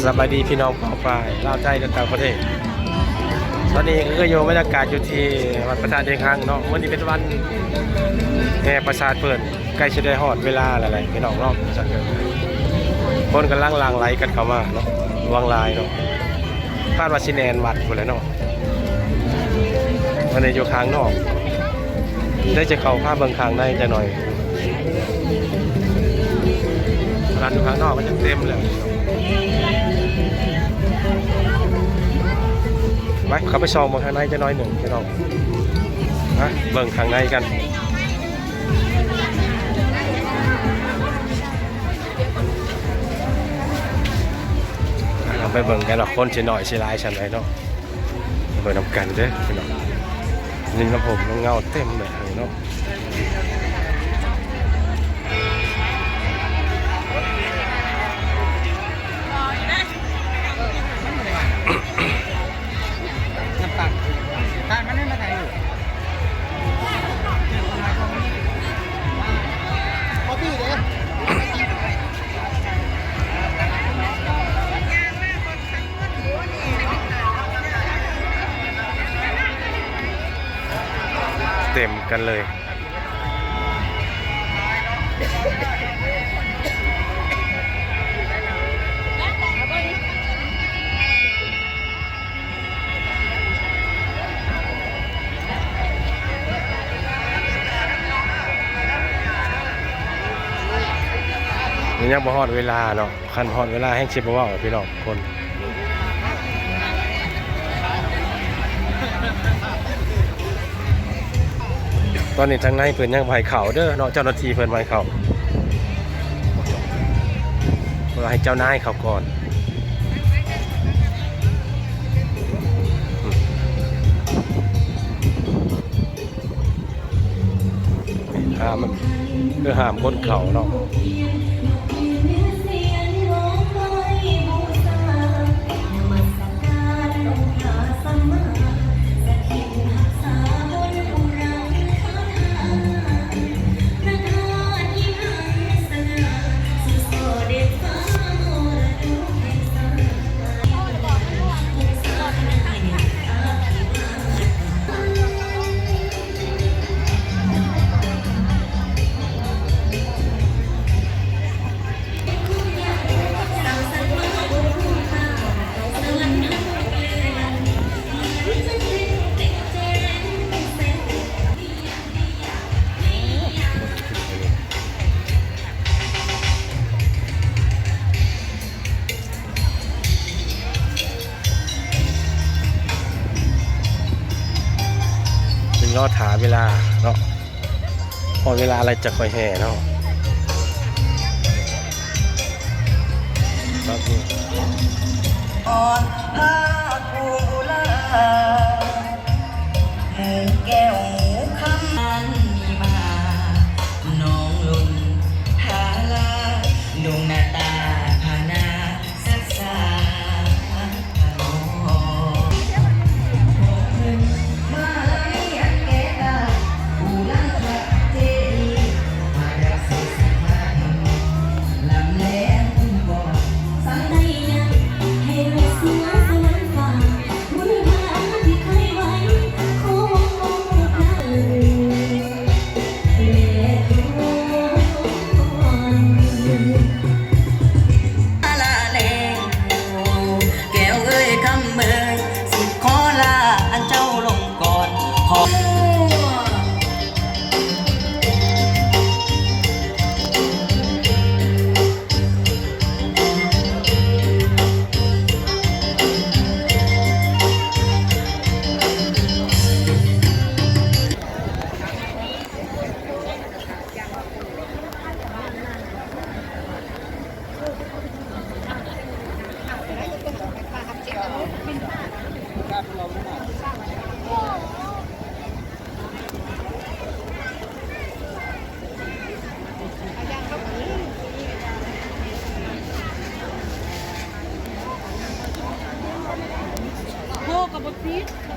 ສະບາຍດີພີ່ນ້ອງປ້ອງປາຍລາວໃຕ້ ແລະ ຕ່າງປະເທດ. ຕອນນີ້ກໍຄືຢູ່ບັນຍາກາດຢູ່ທີ່ວັດພະທາດເດງຮັງເນາະ. ມື້ນີ້ເປັນວັນແຫ່ປະສາດເພິ່ນ ໃກ້ຊິໄດ້ຮອດເວລາແລ້ວແຫຼະພີ່ນ້ອງເນາະ. ຄົນກຳລັງຫຼັ່ງໄຫຼກັນເຂົ້າມາເນາະ ຫຼວງຫຼາຍເນາະ. ຄາດວ່າຊິແໜ້ນວັດພຸ້ນແຫຼະເນາະ. ອັນນີ້ຢູ່ຂ້າງນອກ ໄດ້ຈະເຂົ້າພາເບິ່ງຂ້າງໃນຈັກໜ່ອຍ. ຮ້ານຢູ່ຂ້າງນອກກໍຈະເຕັມແລ້ວ. ໄປ ເຂົ້າໄປສ່ອງເບິ່ງຂ້າງໃນຈັກໜ່ອຍໜຶ່ງພີ່ນ້ອງ. ມາເບິ່ງຂ້າງໃນກັນ. ເຮົາໄປເບິ່ງກັນວ່າຄົນຊິໜ້ອຍຊິຫຼາຍສ່ຳໃດເນາະ. ເບິ່ງນຳກັນເດີພີ່ນ້ອງ. ນີ້ລຳໂພງລຳເງົາເຕັມເລີຍເນາະ. ນ້ຳຕານ ຕານມັນໄດ້ມາໄທຢູ່ ບໍ່ຕິເດ້. ເຕັມກັນເລີຍ. ມັນຍັງບໍ່ຮອດເວລາເນາະ. ຄັນຮອດເວລາແຮ່ງຊິບໍ່ເວົ້າ ພີ່ນ້ອງຄົນ. ຕອນນີ້ທາງໃນເພິ່ນຍັງບໍ່ໃຫ້ເຂົ້າເດີເນາະ ເຈົ້າໜ້າທີ່ເພິ່ນບໍ່ໃຫ້ເຂົ້າ ເພິ່ນໃຫ້ເຈົ້ານາຍເຂົ້າກ່ອນ. ຫ້າມ ຄືຫ້າມຄົນເຂົ້າເນາະ. ເປັນລໍຖ້າເວລາເນາະ ພໍເວລາລະຈະຄ່ອຍແຫ່ເນາະ. ໂທກໍບໍ່ຕິດ ກ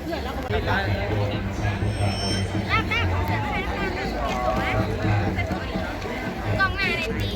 ້ອງໜ້າແນ່ຕິ.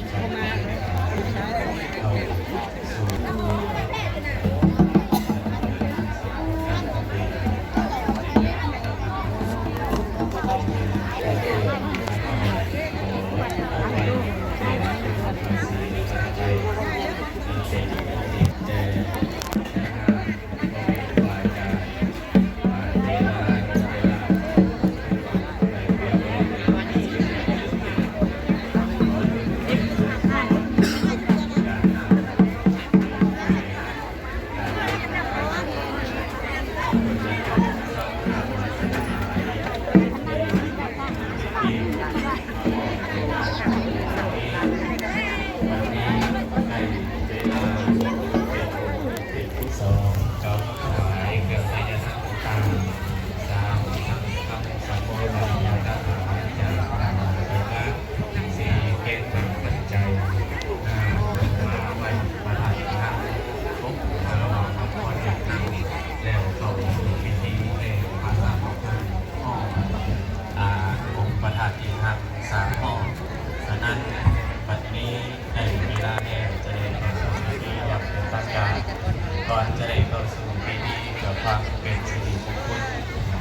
ກ່ອນຈະໄດ້ເຂົ້າສູ່ພິທີເພື່ອຄວາມເປັນສິລິມຸງຄຸນ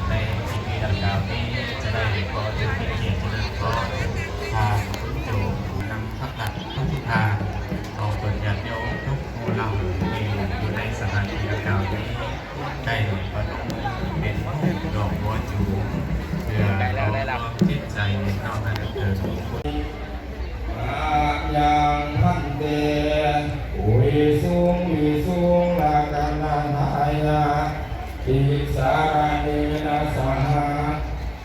ໃນພິທີດັ່ງກ່າວນີ້ ຈະໄດ້ຂໍຖືເປັນກຽດຈະເລີນພອນທ່ານຄຸນໂຈນຳພະພັດພະທິທານຂອງຕົນຍາດໂຍມທຸກໝູ່ເຫຼົ່າທີ່ຢູ່ໃນສະຖານທີ່ດັ່ງກ່າວນີ້ ໄດ້ປະນົມມືເປັນຮູບດອກບົວຈູມ ເພື່ອຫຼອມລວມຈິດໃຈເຮົາໃຫ້ເກີດ ມະຍັງ ພັນເຕ ວິສຸງ ວິສຸງ ລັກຂະນະທາຍະ ຕິສະລະເນນະ ສະຫະ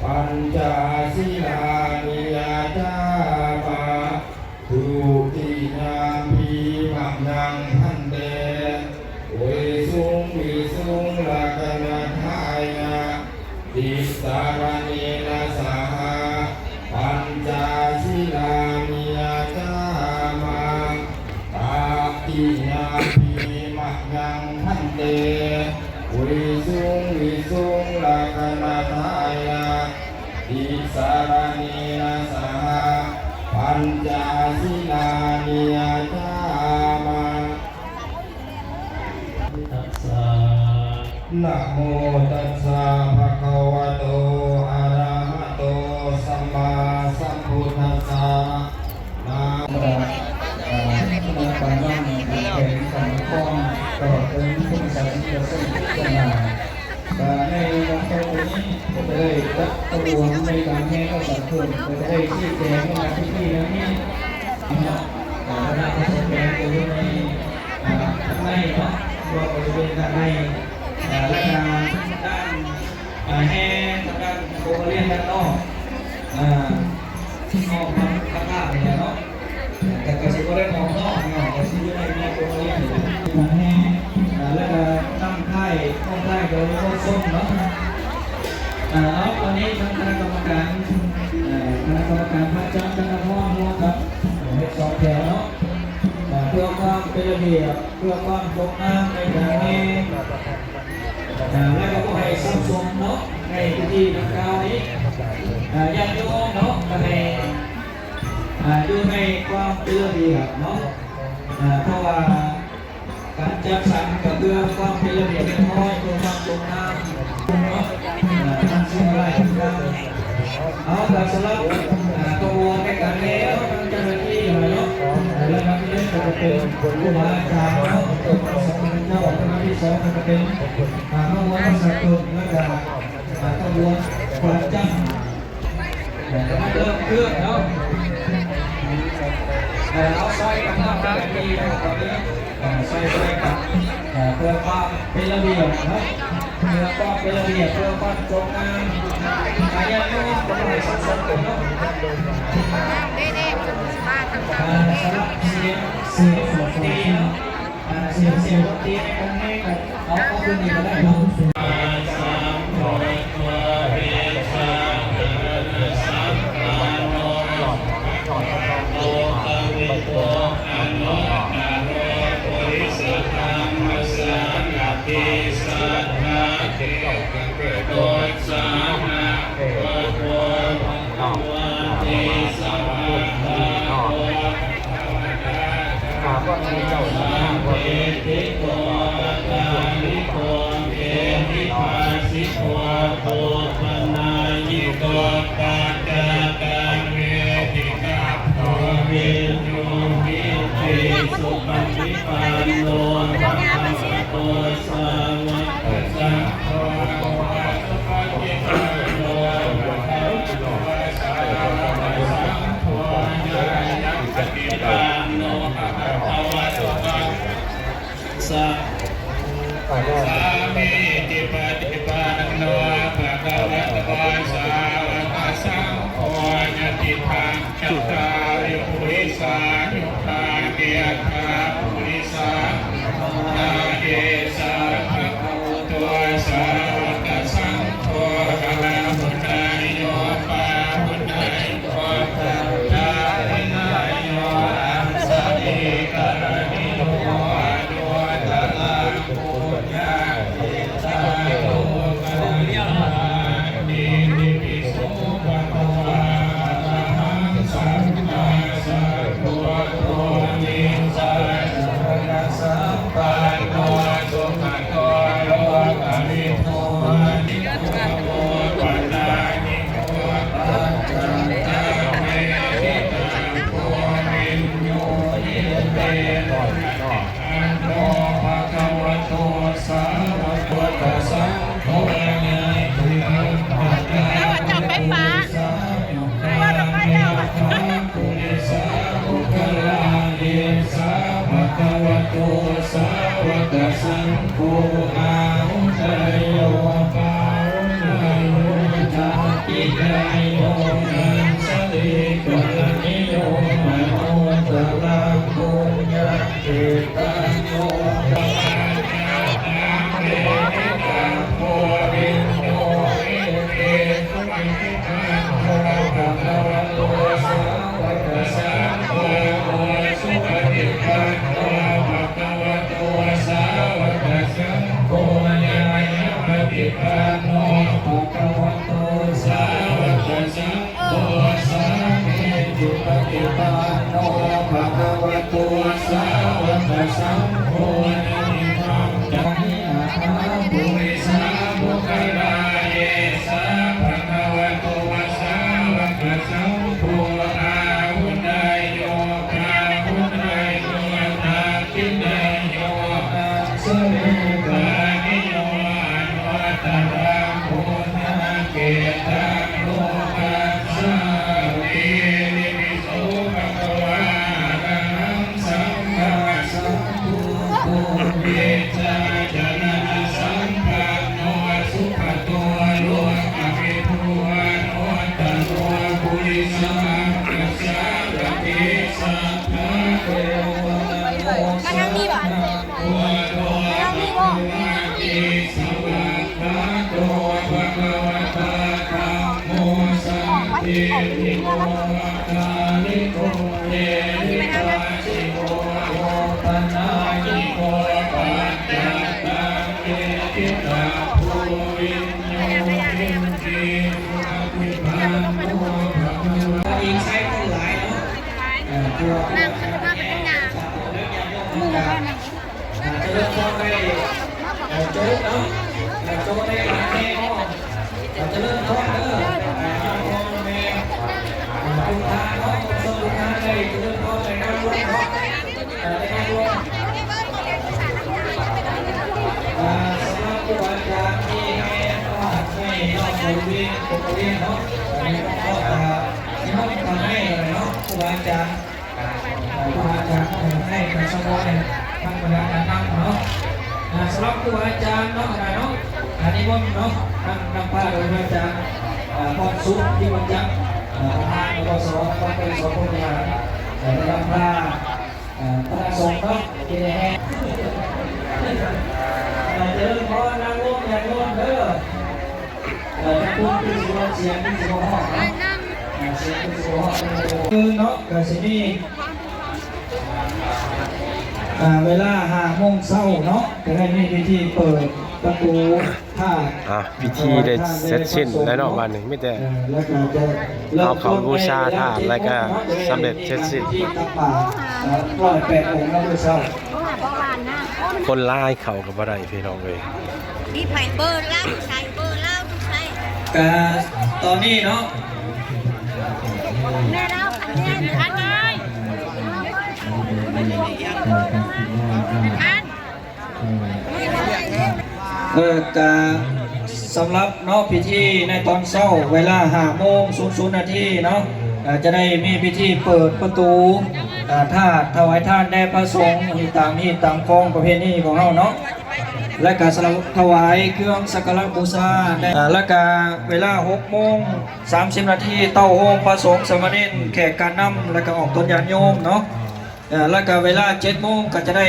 ປັນຈະ ສິລານິ ຍາຈາມະ ທຸຕິຍາມປີ ມະຍັງ ພັນເຕ ວິສຸງ ວິສຸງ ລັກຂະນະທາຍະ ຕິສະລະເນນະ ສະຫະ ປັນຈະ ສິລານິ ຍາຈາມະ ຕະຕິຍາມປີ ມະຍັງ ພັນເຕ ວິສຸງ ວິສຸງ ລັກຂະນະທາຍະ ຕິສະລະເນນະ ສະຫະ ປັນຈະ ສິລານິ ຍາຈາມະ ຕັດສະ ນະໂມຕັດສະ ພະຄະວະໂຕ ອະລະຫະໂຕ ສຳມາສຳພຸດທັດສະ ນະ ເອີ ຄະນະການນຳແຂວງສະຫວັນນະຄອນ ຕະຫຼອດເຖິງຜູ້ສາສະນິກຊົນທຸກຄົນ ກະໃນວັນຕໍ່ໄປນີ້ ກໍຈະໄດ້ຈັດຂະບວນໃນການແຫ່ເຂົ້າສານເພິ່ນ ກໍຈະໄດ້ຊີ້ແຈງໃນງານພິທີແນວນີ້ເນາະ ເອີ ຄະນະກໍສະແດງໂຕຢູ່ໃນ ອ່າ ທາງໃນເນາະ ວ່າບໍລິເວນທາງໃນ ອ່າ ແລ້ວກະດ້ານ ອ່າ ແຫ່ທາງດ້ານໂຄງຮຽນດ້ານນອກ ອ່າ ອອກມາຂ້າງໆນີ້ແຫຼະເນາະ ແຕ່ກໍຊິບໍ່ໄດ້ອອກນອກເນາະ ກໍຊິຢູ່ໃນ ໃນໂຄງຮຽນນີ້ແຫຼະ ການແຫ່ ອ່າ ແລ້ວກໍນຳທ້າຍ ນຳທ້າຍໂດຍໂຄສົມເນາະ ອ່າ ເອົາ ຕອນນີ້ທາງຄະນະກຳມະການ ເອີ ຄະນະກຳມະການປະຈຳຈັງຫວັດນະຄອນ ຮ່ວມກັບເຮັດສອງແຖວເນາະ ອ່າ ເພື່ອຄວາມເປັນລະບຽບ ເພື່ອຄວາມສົງບງາມໃນການແຫ່ ອ່າ ແລະກໍບໍ່ໃຫ້ສັບສົນເນາະ ໃນພິທີດັ່ງກ່າວນີ້ ອ່າ ຍາດໂຍມເນາະ ກໍໃຫ້ ອ່າ ຢູ່ໃນຄວາມເປັນລະບຽບເນາະ ອ່າ ເພາະວ່າການຈັດສັນກໍເພື່ອຄວາມເປັນລະບຽບຮຽບຮ້ອຍ ເພື່ອຄວາມສົງບງາມເນາະ ອ່າ ທາງສິ່ງຫຼາຍຢ່າງ ເອົາ ກໍສຳລັບ ອ່າ ຂະບວນໃນການແຫ່ເນາະ ທາງເຈົ້າໜ້າທີ່ເນາະ ແລະ ມາທີ່ໜຶ່ງກໍຈະເປັນຄູບາອາຈານເນາະ ເຈົ້າ ທາງທີສອງກໍຈະເປັນ ອ່າ ຂະບວນປະຊາຊົນ ແລະ ກໍ ອ່າ ຂະບວນຂວັນຈັນ ເລີ່ມເຄື່ອນເນາະ ເອົາ ຊ່ອຍກັນເນາະ ເຈົ້າໜ້າທີ່ເນາະ ເອີ ຊ່ອຍໆກັນ ເອີ ເພື່ອຄວາມເປັນລະບຽບເນາະ ເພື່ອຄວາມເປັນລະບຽບ ເພື່ອຄວາມສົງບງາມ ອາ ຍາດໂຍມກໍບໍ່ໃຫ້ສັບສົນກັນເນາະ ເດ້ໆ ມາທາງ ອ່າ ສຳລັບສຽງ ສຽງດົນຕີເນາະ ອ່າ ສຽງ ສຽງດົນຕີໃນການແຫ່ກໍເອົາ ເອົາຄືນນີ້ກໍໄດ້ເນາະ ໂລກະວິທູ ອະນຸດຕະໂຣ ປຸລິສະທຳມະສາລະຖິ ສັດຖາເທວະມະນຸດສານັງ ພະຄວາ ພະຄະວາຕິ ສະວາຄາໂຕ ພະຄະວະຕາ ທຳມະທາ ສານຕິໂກ ອາກາລິໂກ ເອຫິປັດສິໂກ ໂອປະນາຍິໂກ ປັດຈະຕັງ ເວທິຕະ ໂພ ວິນຍູ ວິນຕິ ສຸປະຕິປັນໂນ ພະຄະວະໂຕ ສາວະກະສັງໂຄ ອາ ສຸປະຕິປັນໂນ ພະຄະວະໂຕ ສາວະກະສັງໂຄ ຍາຍາປະຕິປັນໂນ ພະຄະວະໂຕ ສາ ສາມີຈິປະຕິປັນໂນ ພະຄະວະໂຕ ສາວະກະສັງໂຄ ຍະຕິທັງ ຈັດຕາລິ ປຸລິສາຍຸກາ ເອຕາ ປຸລິສາ ເອສາ ພະຄະວະໂຕ ສາວະກະສັງໂຄ ອາຫາປຸນນາໂຍ ປາປຸນນາໂຍ ປັດທານາໂຍ ອັນສະລີກະຣະນີໂຍ ອະນຸດຕະລັງ ປຸນຍາເຂຕາໂລກະນານິ ອິຕິປິໂສ ພະຄະວາ ອະລະຫັງ ສຳມາ ສາວະກະສັງໂຄ ອາຫຸເນຍໂຍ ປາຫຸເນຍໂຍ ທັກຂິເນຍໂຍ ອັນສະລີກະລະນິໂຍ ມະໂນຕະລັງປຸນຍະເຂຕັງ ໂລກະປັດຈະຕັງ ເອຫິຕັງ ໂພວິນໂຍ ເອເກ ສຸປະຕິປັນໂນ ພະຄະວະໂຕ ສາວະກະສັງໂຄ ສຸປະຕິປັນໂນ ພະຄະວະໂຕ ສາວະກະສັງໂຄ ຍາຍາປະຕິປັນໂນ ພະຄະວະໂຕ ສາວະກະສັງໂຄ ສາມີຈິປະຕິປັນໂນ ພະຄະວະໂຕ ສາວະກະສັງໂຄ ຍະຕິທຳ ຈາ ອາຖາ ປຸລິສາ ບຸກຄະລາ ເອສາ ພະຄະວະໂຕ ສາວະກະສັງໂຄ ອາຫຸເນຍໂຍ ປາຫຸເນຍໂຍ ທັກຂິເນຍໂຍ ອັນສະລີກະລະນິໂຍ ອະນຸດຕະລັງປຸນຍະເຂຕັງ ໂລກັດສາ ເອຕິປິໂສ ພະຄະວາ ອະລະຫັງ ສຳມາສຳພຸດໂທ ວິຊາຈາລະນະສັມປັນໂນ ສຸປະໂຕ ໂລກະວິທູ ອະນຸດຕະໂລ ປຸລິສະປັກກະສາ ປະຕິສັດຖາ ເທວະມະນຸດສະນາ ໂອໂທ ພະຄະວາ ຕິສະຫວັດ ທາໂຕ ພະຄະວະຕາ ທຳໂມ ສັນທິດຖິໂກ ອາກາລິໂກ ເອຫິປັດສິໂກ ໂອປະນາຍິໂກ ປັດຈັນຕັງ ເອຫິຕະ ພູວິນໂຍ ເອຫິ ສຸປະຕິປັນໂນ ພະຄະວະ ອີກໃຊ້ຄົນຫຼາຍເນາະ ເອີ ເພາະວ່າ ນັ່ງເປັນຫາເປັນຫຍັງ ໝູ່ເຮົານະ ອ່າ ຈະເລີນພອນໄດ້ ເອີ ໂຈະເນາະ ເອີ ໂຈະໄດ້ຫຼາຍແຮງເນາະ ເອີ ຈະເລີນພອນເດີ ອ່າ ພໍ່ແມ່ ອ່າ ທຸກທ່ານເນາະ ຜູ້ຊົມທຸກທ່ານໄດ້ຈະເລີນພອນໄດ້ນຳລົງເນາະ ເອີ ໄດ້ນຳລົງ ອ່າ ສຳລັບຄູບາອາຈານທີ່ໃຫ້ອະນຸຍາດໃຫ້ເນາະ ບໍລິເວນ ບໍລິເວນເນາະ ໃຫ້ເນາະ ອ່າ ທີ່ເຮົາຕ້ອງໃຫ້ເນາະ ຄູບາອາຈານ ອ່າ ຄູບາອາຈານເພິ່ນໃຫ້ເປັນສະບອຍທຳມະດານຳເນາະ ອ່າ ສຳລັບຄູບາອາຈານເນາະ ຄະນະເນາະ ອ່າ ນິມົນເນາະ ນຳ ນຳພາໂດຍພະອາຈານ ອ່າ ພອນສຸກ ພິມະຈັກ ອ່າ ປະທານ ອບສ ວັດໄກສອນ ພົມວິຫານ ເອີ ນຳພາ ອ່າ ຄະນະສົງເນາະ ທີ່ໄດ້ແຫ່ ອ່າ ຈະເລີນພອນ ນາງລົມ ຍາດໂຍມເດີ ເອີ ທາງພຸ້ນຄືຊິວ່າສຽງຄືຊິບໍ່ຮອດເນາະ ອ່າ ສຽງຄືຊິບໍ່ຮອດເນາະ ຄືເນາະ ກະຊິມີ ອ່າ ເວລາຫ້າໂມງເຊົ້າເນາະ ຈະໄດ້ມີພິທີເປີດປະຕູທາດ ອ່າ ພິທີໄດ້ເສັດສິ້ນແລ້ວເນາະ ບາດນີ້ມີແຕ່ ເອີ ແລ້ວກະຈະເລີ່ມ ເອົາເຂົ້າບູຊາທາດ ແລ້ວກະສຳເລັດເສັດສິ້ນ ພິທີຕັກບາດ ເອີ ຮ້ອຍແປດອົງເນາະ ມື້ເຊົ້າ ຄົນຫຼາຍເຂົ້າກໍບໍ່ໄດ້ ພີ່ນ້ອງເອີຍ ມີໃຜເບີລາວຢູ່ໃສ ເບີລາວຢູ່ໃສ ກະຕອນນີ້ເນາະ ແມ່ລາວຄັນແມ່ນອັນນັ້ນ ເອີ ກະສຳລັບເນາະ ພິທີໃນຕອນເຊົ້າ ເວລາຫ້າໂມງສູນນາທີເນາະ ເອີ ຈະໄດ້ມີພິທີເປີດປະຕູ ເອີ ທາດ ຖວາຍທານແດ່ພະສົງ ອີງຕາມຮີດຕາມຄອງປະເພນີຂອງເຮົາເນາະ ແລະກະສຳລັບຖວາຍເຄື່ອງສັກກາລະບູຊາ ເອີ ແລະກະເວລາຫົກໂມງສາມສິບນາທີ ເຕົ້າໂຮມພະສົງສາມະເນນ ແຂກການນຳ ແລະກະອອກຕົນຍາດໂຍມເນາະ ເອີ ແລ້ວກະເວລາເຈັດໂມງກໍຈະໄດ້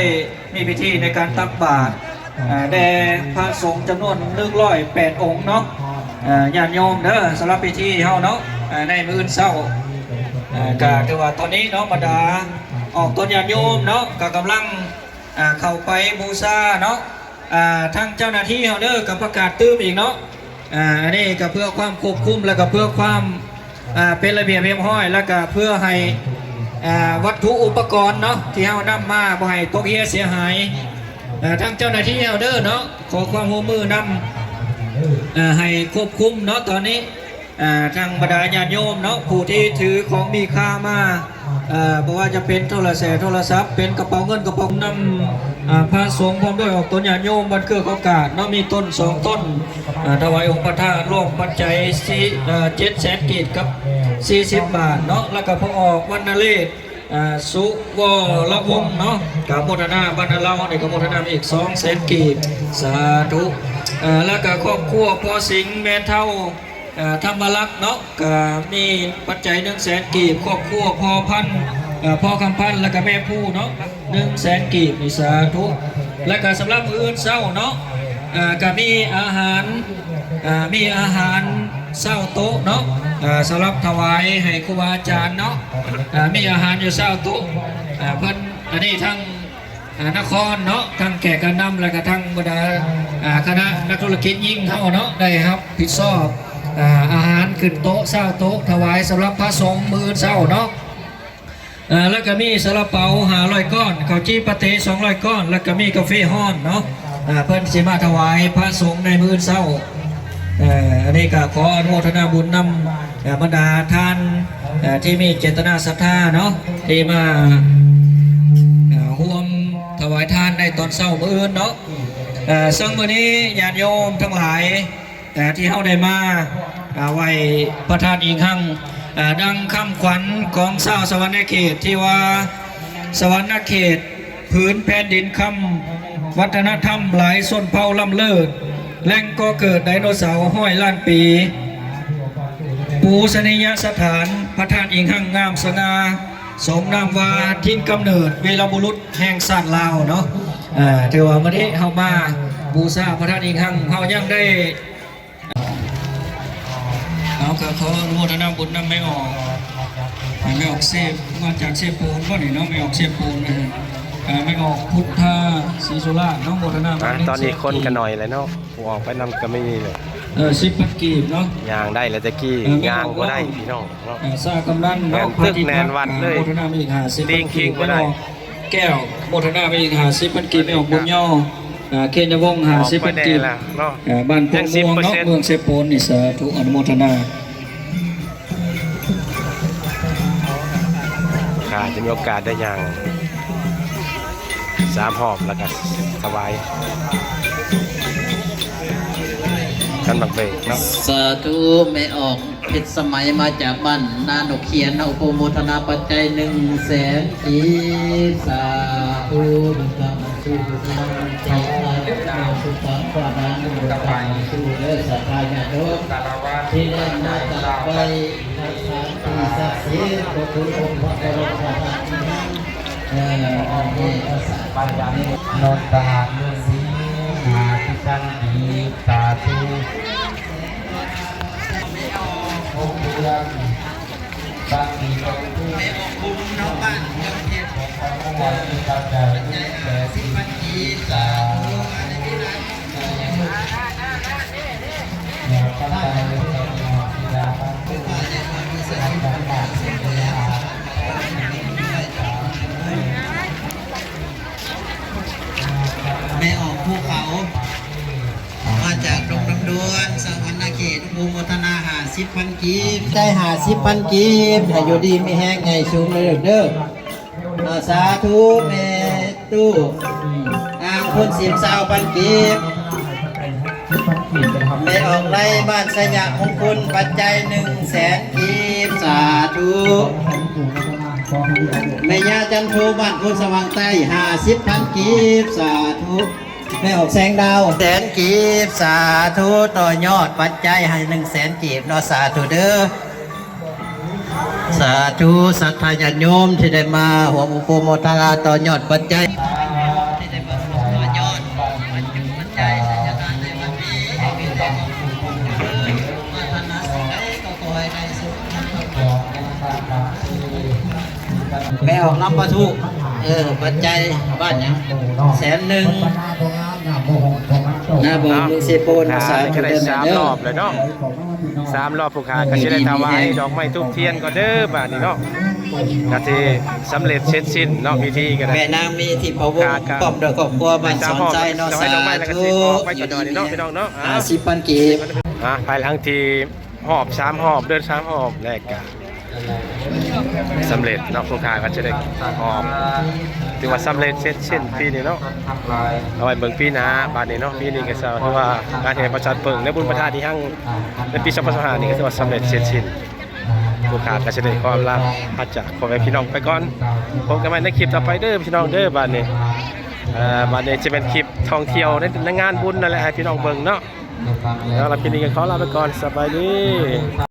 ມີພິທີໃນການຕັກບາດ ເອີ ແດ່ພະສົງຈຳນວນໜຶ່ງຮ້ອຍແປດອົງເນາະ ເອີ ຍາດໂຍມເດີ ສຳລັບພິທີເຮົາເນາະ ເອີ ໃນມື້ອື່ນເຊົ້າ ເອີ ກະຖືວ່າຕອນນີ້ເນາະ ບັນດາອອກຕົນຍາດໂຍມເນາະ ກະກຳລັງ ເຂົ້າໄປບູຊາເນາະ ອ່າ ທາງເຈົ້າໜ້າທີ່ເຮົາເດີ ກໍປະກາດຕື່ມອີກເນາະ ອ່າ ອັນນີ້ກໍເພື່ອຄວາມຄວບຄຸມ ແລ້ວກໍເພື່ອຄວາມ ອ່າ ເປັນລະບຽບຮຽບຮ້ອຍ ແລ້ວກໍເພື່ອໃຫ້ ອ່າ ວັດຖຸອຸປະກອນເນາະ ທີ່ເຮົານຳມາບໍ່ໃຫ້ຕົກເຮຍເສຍຫາຍ ອ່າ ທາງເຈົ້າໜ້າທີ່ເຮົາເດີເນາະ ຂໍຄວາມຮ່ວມມືນຳ ອ່າ ໃຫ້ຄວບຄຸມເນາະ ຕອນນີ້ ອ່າ ທາງບັນດາຍາດໂຍມເນາະ ຜູ້ທີ່ຖືຂອງມີຄ່າມາ ເອີ ບໍ່ວ່າຈະເປັນໂທລະແສໂທລະສັບ ເປັນກະເປົາເງິນກະເປົານຳ ອ່າ ພະສົງພ້ອມດ້ວຍອອກຕົນຍາດໂຍມ ວັດເກື້ອເຂົາກາດເນາະ ມີຕົ້ນສອງຕົ້ນ ອ່າ ຖວາຍອົງພະທາດ ລວມປັດໄຈ ສີ່ ເອີ ເຈັດແສນກີບກັບສີ່ສິບບາດເນາະ ແລ້ວກະພະອອກວັນນະເລດ ອ່າ ສຸວໍລະວົງເນາະ ກະໂມທະນາ ບ້ານນາເລົານີ້ກະໂມທະນາມາອີກສອງແສນກີບ ສາທຸ. ເອີ ແລ້ວກະຄອບຄົວພໍ່ສິງ ແມ່ເຖົ້າ ເອີ ທຳມະລັກເນາະ ກະມີປັດໄຈໜຶ່ງແສນກີບ ຄອບຄົວພໍ່ພັນ ເອີ ພໍ່ຄຳພັນ ແລ້ວກະແມ່ພູເນາະ ໜຶ່ງແສນກີບນີ້ ສາທຸ. ແລ້ວກະສຳລັບມື້ອື່ນເຊົ້າເນາະ ເອີ ກະມີອາຫານ ເອີ ມີອາຫານຊາວໂຕະເນາະ ເອີ ສຳລັບຖວາຍໃຫ້ຄູບາອາຈານເນາະ ເອີ ມີອາຫານຢູ່ຊາວໂຕະ ເອີ ເພິ່ນ ອັນນີ້ທັງ ອ່າ ນະຄອນເນາະ ທັງແຂກການນຳ ແລ້ວກະທັງບັນດາ ອ່າ ຄະນະນັກທຸລະກິດຍິງເຮົາເນາະ ໄດ້ຮັບຜິດຊອບ ອ່າ ອາຫານຂຶ້ນໂຕະຊາວໂຕະ ຖວາຍສຳລັບພະສົງມື້ອື່ນເຊົ້າເນາະ. ເອີ ແລ້ວກະມີຊາລາເປົາຫ້າຮ້ອຍກ້ອນ ເຂົ້າຈີ່ປາເຕສອງຮ້ອຍກ້ອນ ແລ້ວກະມີກາເຟຮ້ອນເນາະ ເອີ ເພິ່ນຊິມາຖວາຍພະສົງໃນມື້ອື່ນເຊົ້າ. ເອີ ອັນນີ້ກະຂໍອະນຸໂມທະນາບຸນນຳ ເອີ ບັນດາທ່ານ ເອີ ທີ່ມີເຈດຕະນາສັດທາເນາະ ທີ່ມາ ເອີ ຮ່ວມຖວາຍທານໃນຕອນເຊົ້າມື້ອື່ນເນາະ. ເອີ ເຊິ່ງມື້ນີ້ຍາດໂຍມທັງຫຼາຍ ເອີ ທີ່ເຮົາໄດ້ມາ ເອີ ໄຫວ້ພະທາດອີງຮັງ ເອີ ດັ່ງຄຳຂວັນຂອງຊາວສະຫວັນນະເຂດ ທີ່ວ່າ ສະຫວັນນະເຂດ ຜືນແຜ່ນດິນຄຳ ວັດທະນະທຳຫຼາຍຊົນເຜົ່າລ້ຳເລີດ ແຫຼ່ງກໍ່ເກີດໄດໂນເສົາຮ້ອຍລ້ານປີ ປູຊະນີຍະສະຖານ ພະທາດອີງຮັງງາມສະຫງ່າ ສົມນາມວ່າຖິ່ນກຳເນີດວີລະບຸລຸດແຫ່ງຊາດລາວເນາະ. ເອີ ຖືວ່າມື້ນີ້ເຮົາມາບູຊາພະທາດອີງຮັງ ເຮົາຍັງໄດ້ ເອົາ ກະຂໍອະນຸໂມທະນາບຸນນຳແມ່ອອກ ແມ່ອອກເຊບ ມາຈາກເຊໂປນບໍ່ນີ້ເນາະ ແມ່ອອກເຊໂປນ ເອີ ແມ່ອອກພຸດທາສີສຸລາດເນາະ ໂມທະນາ ອ່າ ຕອນນີ້ຄົນກະໜ້ອຍແລ້ວເນາະ ຜູ້ອອກໄປນຳກະມີເລີຍ ເອີ ສິບພັນກີບເນາະ ຍ່າງໄດ້ແລ້ວ ແຕ່ກີ້ ເອີ ຍ່າງບໍ່ໄດ້ພີ່ນ້ອງເນາະ ເອີ ຊາກຳນັນເນາະ ແໜ້ນຕຶກແໜ້ນວັດເລີຍ ໂມທະນາມາອີກຫ້າສິບພັນກີບ ແມ່ອອກ ແກ້ວ ໂມທະນາໄປອີກຫ້າສິບພັນກີບ ແມ່ອອກບຸນຍໍ ອ່າ ເຄນຍະວົງ ຫ້າສິບພັນກີບ ເນາະ ເອີ ບ້ານໂພນມ່ວງເນາະ ເມືອງເຊໂປນນີ້ ສາທຸ ອະນຸໂມທະນາ. ຂ້າຈະມີໂອກາດໄດ້ຍ່າງສາມຮອບ ແລ້ວກະຖວາຍຄັນໝາກເບກເນາະ ສາທຸ ແມ່ອອກ ເພັດສະໄໝ ມາຈາກບ້ານນານົກຂຽນ ເຮົາໂປໂມທະນາປັດໄຈໜຶ່ງແສນກີບ ສາທຸ ບຸນທຳສຸ ບຸນທຳ ສາທຸ ສຸປັງ ປະດານ ບຸນທຳ ສຸ ເດີ ສັດທາຍາດໂຍມ ທີ່ໄດ້ມາກາບໄຫວ້ສະຖານທີ່ສັກສິດ ຂອບຄຸນອົງພະບອມສະຖານທີ່ ເອີ ອັນນີ້ກໍສາທຸ ນົນຕະຫານເມືອງສີ ຫ້າສິບພັນກີບ ສາທຸ. ແມ່ອອກພູເຂົາ ມາຈາກດົງລຳດວນ ສະຫວັນນະເຂດ ອະນຸໂມທະນາຫ້າສິບພັນກີບ ໄດ້ຫ້າສິບພັນກີບ ໃຫ້ຢູ່ດີມີແຮງ ໃຫຍ່ສູງເດີລູກເດີ. ອາ ສາທຸ ແມ່ຕູ້ ອ່າງພຸນສິມ ຊາວພັນກີບ ແມ່ອອກໄລ ບ້ານໄຊຍະມົງຄຸນ ປັດໄຈໜຶ່ງແສນກີບ ສາທຸ. ແມ່ຍ່າຈັນໂທ ບ້ານໂພນສະຫວ່າງໃຕ້ ຫ້າສິບພັນກີບ ສາທຸ. ແມ່ອອກແສງດາວ ແສນກີບ ສາທຸ. ຕໍ່ຍອດປັດໄຈໃຫ້ໜຶ່ງແສນກີບເນາະ ສາທຸເດີ. ສາທຸ ສັດທາຍາດໂຍມທີ່ໄດ້ມາຮ່ວມອະນຸໂມທະນາຕໍ່ຍອດປັດໄຈ ທີ່ໄດ້ມາຮ່ວມຕໍ່ຍອດປັດຈຸປັດໄຈໃຫ້ທານໃນວັນນີ້ ໃຫ້ມີແຕ່ຄວາມສຸກຄວາມຈະເລີນ ປາດຖະໜາສິ່ງໃດກໍຂໍໃຫ້ໄດ້ສົມຄວາມປາດຖະໜາ. ແມ່ອອກນຳປະທຸ ເອີ ປັດໄຈບ້ານຫຍັງ ແສນໜຶ່ງ ນາບໍ່ ເມືອງເຊໂປນ ອ່າ ສາທຸເດີ ສາມຮອບແລ້ວເນາະ ສາມຮອບ ຜູ້ຂ້າກໍຊິໄດ້ຖວາຍດອກໄມ້ທູບທຽນກ່ອນເດີ ບາດນີ້ເນາະ ກໍຊິສຳເລັດເສັດສິ້ນເນາະ ພິທີກໍໄດ້ ແມ່ນາງມີທິບພະວົງ ພ້ອມດ້ວຍຄອບຄົວ ບ້ານສອນໄຊເນາະ ສາທຸ ໄປກ່ອນເດີເນາະ ພີ່ນ້ອງເນາະ ຫ້າສິບພັນກີບ ອ່າ ພາຍຫຼັງທີ່ ຮອບສາມຮອບ ເດີນສາມຮອບແລ້ວກະສຳເລັດເນາະ ຜູ້ຂ້າກໍຈະໄດ້ຮອບ ຖືວ່າສຳເລັດເສັດສິ້ນປີນີ້ເນາະ ເອົາໄວ້ເບິ່ງປີໜ້າ ບາດນີ້ເນາະ ປີນີ້ກໍຖືວ່າງານແຫ່ປາສາດເຜິ້ງ ແລະ ບຸນພະທາດອີງຮັງໃນປີສອງພັນຊາວຫ້ານີ້ກໍຖືວ່າສຳເລັດເສັດສິ້ນ. ລູກຄ້າກໍຊິໄດ້ຂໍອຳລາພາຈາກພໍ່ແມ່ພີ່ນ້ອງໄປກ່ອນ. ພົບກັນໃໝ່ໃນຄລິບຕໍ່ໄປເດີພີ່ນ້ອງເດີ. ບາດນີ້ ເອີ ບາດນີ້ຈະເປັນຄລິບທ່ອງທ່ຽວໃນ ໃນງານບຸນນັ້ນແຫຼະ ໃຫ້ພີ່ນ້ອງເບິ່ງເນາະ. ແລ້ວຄລິບນີ້ກໍຂໍລາໄປກ່ອນ. ສະບາຍດີ.